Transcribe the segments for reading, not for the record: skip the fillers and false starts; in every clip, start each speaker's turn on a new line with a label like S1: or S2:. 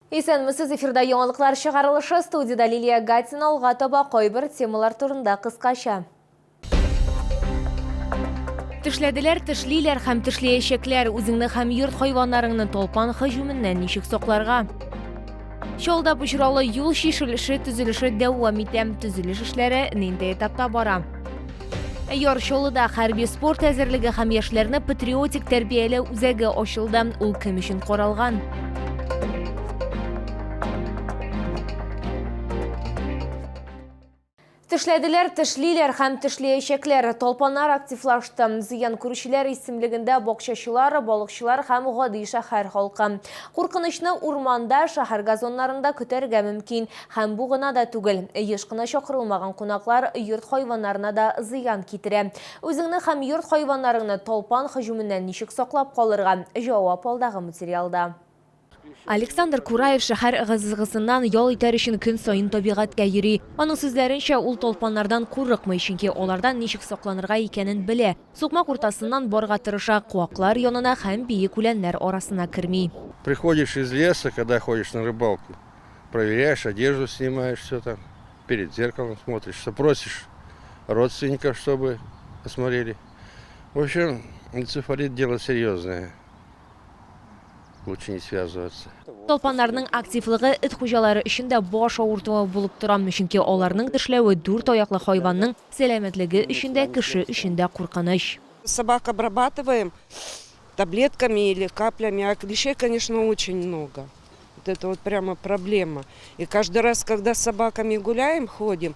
S1: Исәнмесез, эфирда яңалыклар чыгарылышы, студиядә Лилия Гатина, алга таба кайбер темалар турында кыскача. Тешләделәр, тешлиләр һәм тешләячәкләр. Үзеңне һәм йорт хайваннарыңны талпан һөҗүменнән ничек сакларга? Чалда боҗралы юл чишелеше төзелеше дәвам итә. Төзелеш эшләре нинди этапта бара? Яр Чаллыда хәрби спорт әзерлеге һәм яшьләрне патриотик тәрбияләү үзәге ачылды. Ул кем өчен каралган? Тешләделәр, тешлиләр һәм тешләячәкләр. Талпаннар активлашты. Зыян күрүчеләр исемлегендә бакчачылар, балыкчылар һәм гади шәһәр халкы. Куркынычны урманда, шәһәр газоннарында көтәргә мөмкин. Һәм бу гына да түгел. Еш кына чакырылмаган кунаклар йорт хайваннарына да зыян китерә. Үзеңне һәм йорт хайваннарыңны талпан һөҗүменнән ничек саклап калырга? Җавап алдагы материалда. Александр Кураев шәһәр ыгы-зыгысыннан ял итәр өчен көн саен табигатькә йөри. Аның сүзләренчә, ул талпаннардан курыкмый, чөнки алардан ничек сакланырга икәнен белә. Сукмак уртасыннан барырга тырыша, куаклар янына һәм биек үләннәр арасына керми.
S2: Приходишь из леса, когда ходишь на рыбалку, проверяешь, одежду снимаешь, все там, перед зеркалом смотришь, что просишь родственников, чтобы посмотрели. В общем, энцефалит дело серьезное. Лучше не связываться.
S1: Талпаннарның активлыгы эт хуҗалары өчен дә баш авыртуы булып тора, чөнки аларның тешләве дүрт аяклы хайванның сәламәтлеге өчен дә, кеше өчен дә куркыныч.
S3: Собак обрабатываем таблетками или каплями, а клещей, конечно, очень много. Вот это вот прямо проблема. И каждый раз, когда с собаками гуляем, ходим,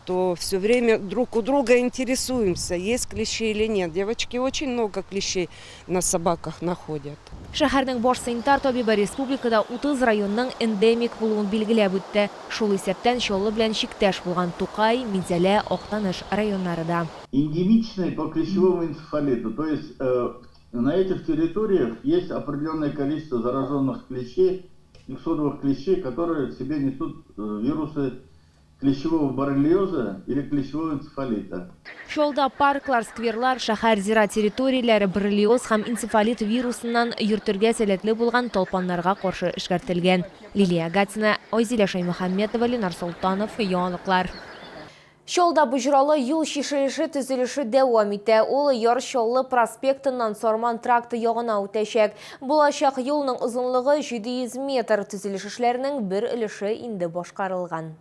S3: то все время друг у друга интересуемся, есть клещи или нет. Девочки очень много клещей на собаках находят.
S1: Шәһәрнең баш санитар табибы республикада 30 районның эндемик булуын билгеләп үтте. Шул исәптән Чаллы белән чиктәш булган Тукай, Минзәлә, Актаныш районнары да.
S4: Эндемичный по клещевому энцефалиту, то есть на этих территориях есть определенное количество зараженных клещей, иксодовых клещей, которые в себе несут вирусы клещевого боррелиоза или клещевого энцефалита.
S1: Чаллыда парклар, скверлар, шәһәр зират территорияләре боррелиоз һәм энцефалит вирусыннан йөртергә сәләтле булган талпаннарга каршы эшкәртелгән. Лилия Гатина, Айзилә Шәймөхәммәтова, Ленар Солтанов, Яңалыклар. Чаллыда боҗралы юл чишелеше төзелеше дәвам итә. Ул Яр Чаллы проспектыннан Сарман тракты ягына үтәчәк. Булачак юлның озынлыгы 700 метр. Төзелеш эшләренең бер өлеше инде башкарылган.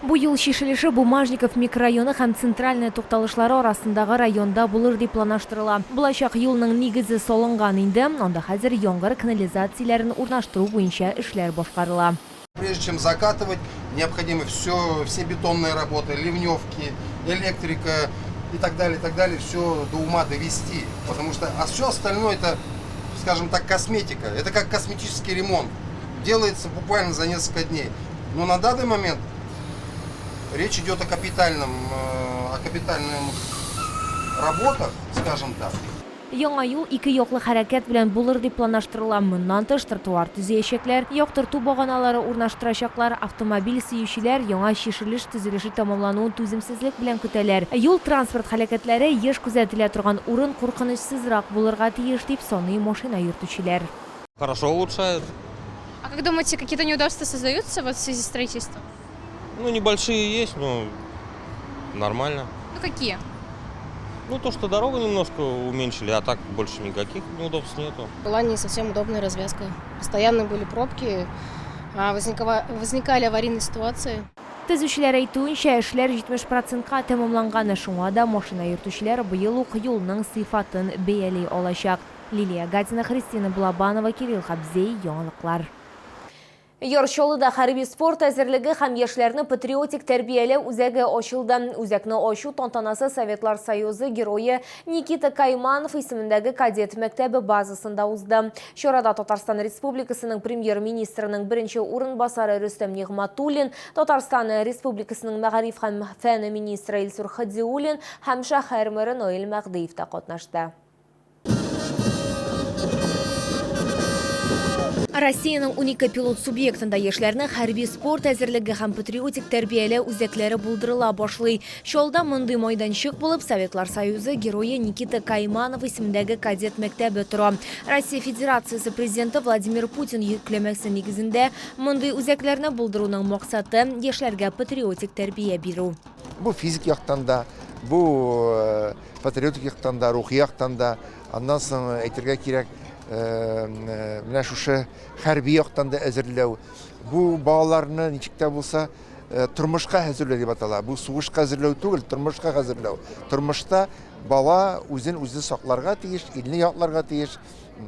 S1: Бу юл чишелеше Бумажников микрорайоны һәм Центральная тукталышлары арасындагы районда булыр дип планлаштырыла. Булачак юлның нигезе салынган инде, анда хәзер яңгыр канализацияләрен урнаштыру буенча эшләр башкарыла.
S5: Прежде чем закатывать, необходимо все, все бетонные работы, ливневки, электрика и так далее, и так далее, все до ума довести. Потому что, а все остальное это, скажем так, косметика. Это как косметический ремонт. Делается буквально за несколько дней. Но на данный момент речь идет о капитальном, о капитальном работах, скажем так.
S1: Яңа юл ике яклы хәрәкәт белән булыр дип планлаштырыла. Моннан тыш, тротуар төзиячәкләр, яктырту баганалары урнаштырачаклар. Автомобиль сөючеләр яңа чишелеш төзелеше тәмамлануын түземсезлек белән көтәләр. Юл-транспорт һәлакәтләре еш күзәтелә торган урын куркынычсызрак булырга тиеш, дип саный машина йөртүчеләр.
S6: Хорошо улучшают.
S7: А как думаете, какие-то неудобства создаются вот в связи с строительством?
S6: Ну, небольшие есть, но нормально.
S7: Ну, какие?
S6: Ну, то, что дорогу немножко уменьшили, а так больше никаких неудобств нету.
S8: Была не совсем удобная развязка. Постоянно были пробки, возникали аварийные ситуации.
S1: Төзүчеләр әйтүенчә, эшләр 70 процентка тәмамланган, шуңа да машина йөртүчеләр быел ук юлның сыйфатын бәяли алачак. Лилия Гатина, Христина Балабанова, Кирилл Хабзей, Яңалыклар. Яр Чаллыда хәрби спорт әзерлеге һәм яшьләрне патриотик тәрбияләү үзәге ачылды. Үзәкне ачу тантанасы Советлар Союзы Герое Никита Кайманов исемендәге кадет мәктәбе базасында узды. Чарада Татарстан Республикасының Премьер-министрының беренче урынбасары Рөстәм Нигъмәтуллин, Татарстан Республикасының мәгариф һәм фән министры Илсур Һадиуллин һәм шәһәр мэры Наил Мәһдиев та катнашты. Россиянең 12 пилот субъектында яшьләрне хәрби-спорт әзерлеге һәм патриотик тәрбияләү үзәкләре булдырыла башлый. Чаллыда мондый майданчык булып Советлар Союзы Герое Никита Кайманов исемендәге кадет мәктәбе тора. Россия Федерациясе Президенты Владимир Путин йөкләмәсе нигезендә мондый үзәкләрне булдыруның максаты, яшьләргә патриотик тәрбия бирү.
S9: Бу физик яктан да, бу патриотик яктан да, рухи яктан да, аннан соң әйтергә кирәк, менә шушы хәрби яктан да әзерләү. Бу балаларны ничек тә булса тормышка әзерләү дип атала. Бу сугышка әзерләү түгел, тормышка әзерләү. Тормышта бала үзен үзе сакларга тиеш, илне якларга тиеш,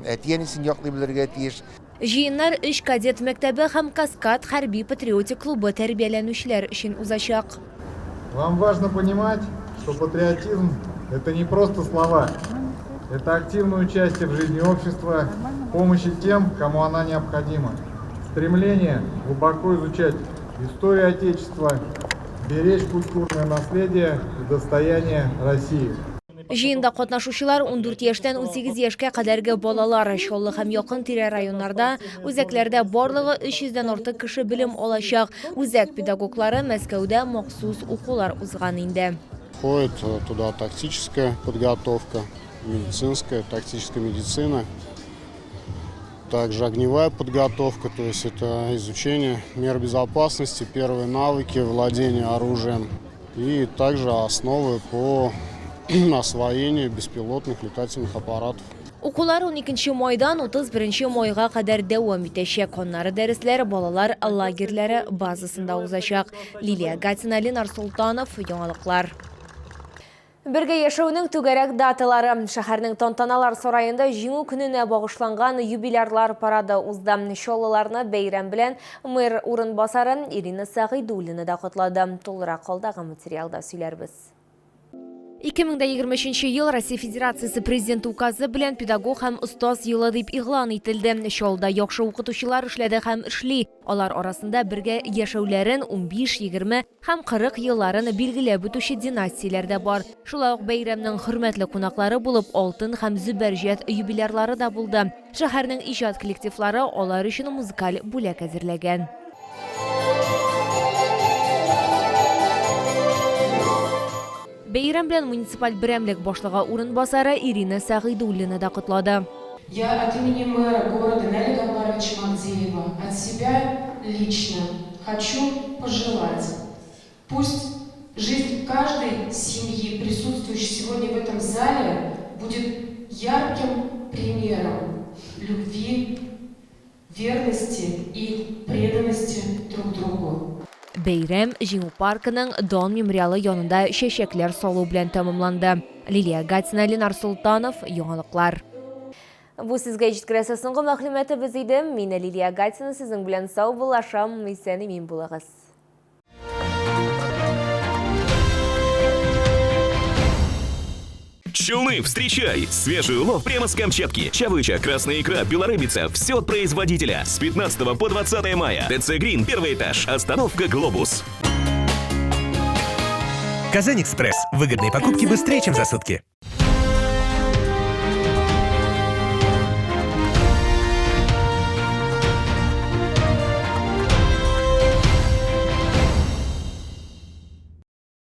S9: әти-әнисен яклый белергә тиеш.
S1: Җыеннар өч кадет мәктәбе һәм Каскад хәрби-патриотик клубы тәрбияләнүчеләр өчен узачак.
S10: Вам важно понимать, что патриотизм – это не просто слова. Это активное участие в жизни общества, помощи тем, кому она необходима. Стремление глубоко изучать историю Отечества, беречь культурное наследие и достояние России.
S1: Җыенда катнашучылар 14 яшьтән 18 яшькә кадәрге балалар. Чаллы һәм якын тирә районнарда, үзәкләрдә барлыгы 300 дән артык кеше белем алачак. Үзәк педагоглары Мәскәүдә махсус укулар узган инде.
S11: Входит туда тактическая подготовка, медицинская, тактическая медицина, также огневая подготовка, то есть это изучение мер безопасности, первые навыки владения оружием и также основы по освоению беспилотных летательных аппаратов.
S1: Укулар 12 майдан 31 майга кадәр дәвам итәчәк. Аннары дәресләр балалар лагерьлары базасында узачак. Лилия Гатина, Ленар Султанов, яңалыклар. Бергә яшәүнең түгәрәк даталары. Шәһәрнең тантаналар сараенда Җиңү көненә багышланган юбилярлар парады узды. Чаллыларны бәйрәм белән мэр урынбасары Ирина Сәгыйдуллина да котлады. Тулырак алдагы материалда сөйләрбез. 2023 ел Россия Федерациясе Президенты указы белән педагог һәм остаз елы дип игълан ителде. Чаллыда яхшы укытучылар эшләде һәм эшли. Алар арасында бергә яшәүләрен 15, 20 һәм 40 елларын билгеләп үтүче династияләр дә бар. Шулай ук бәйрәмнең хөрмәтле кунаклары булып алтын һәм зөбәрҗәт юбилярлары да булды. Шәһәрнең иҗат коллективлары алар өчен музыкаль бүләк әзерләгән. Бәйрәм белән муниципаль берәмлек башлыгы урынбасары Ирина Сәгыйдуллина да котлады.
S12: Я от имени мэра города Наиля Гамбаровича Магдеева, от себя лично хочу пожелать, пусть жизнь каждой семьи, присутствующей сегодня в этом зале, будет ярким примером любви, верности и преданности друг другу.
S1: Бәйрәм Җиңү паркының Дан мемориалы янында чәчәкләр салу белән тәмамланды. Лилия Гатина, Ленар Султанов, яңалыклар. Бу сезгә җиткерәсе соңгы мәгълүматыбыз иде. Мин Лилия Гатина сезнең белән саубуллашам. Исән-имин булыгыз.
S13: Челны, встречай! Свежий улов прямо с Камчатки. Чавыча, красная икра, белорыбица. Все от производителя. С 15 по 20 мая. ТЦ Грин, первый этаж. Остановка Глобус.
S14: Казань-Экспресс. Выгодные покупки быстрее, чем за сутки.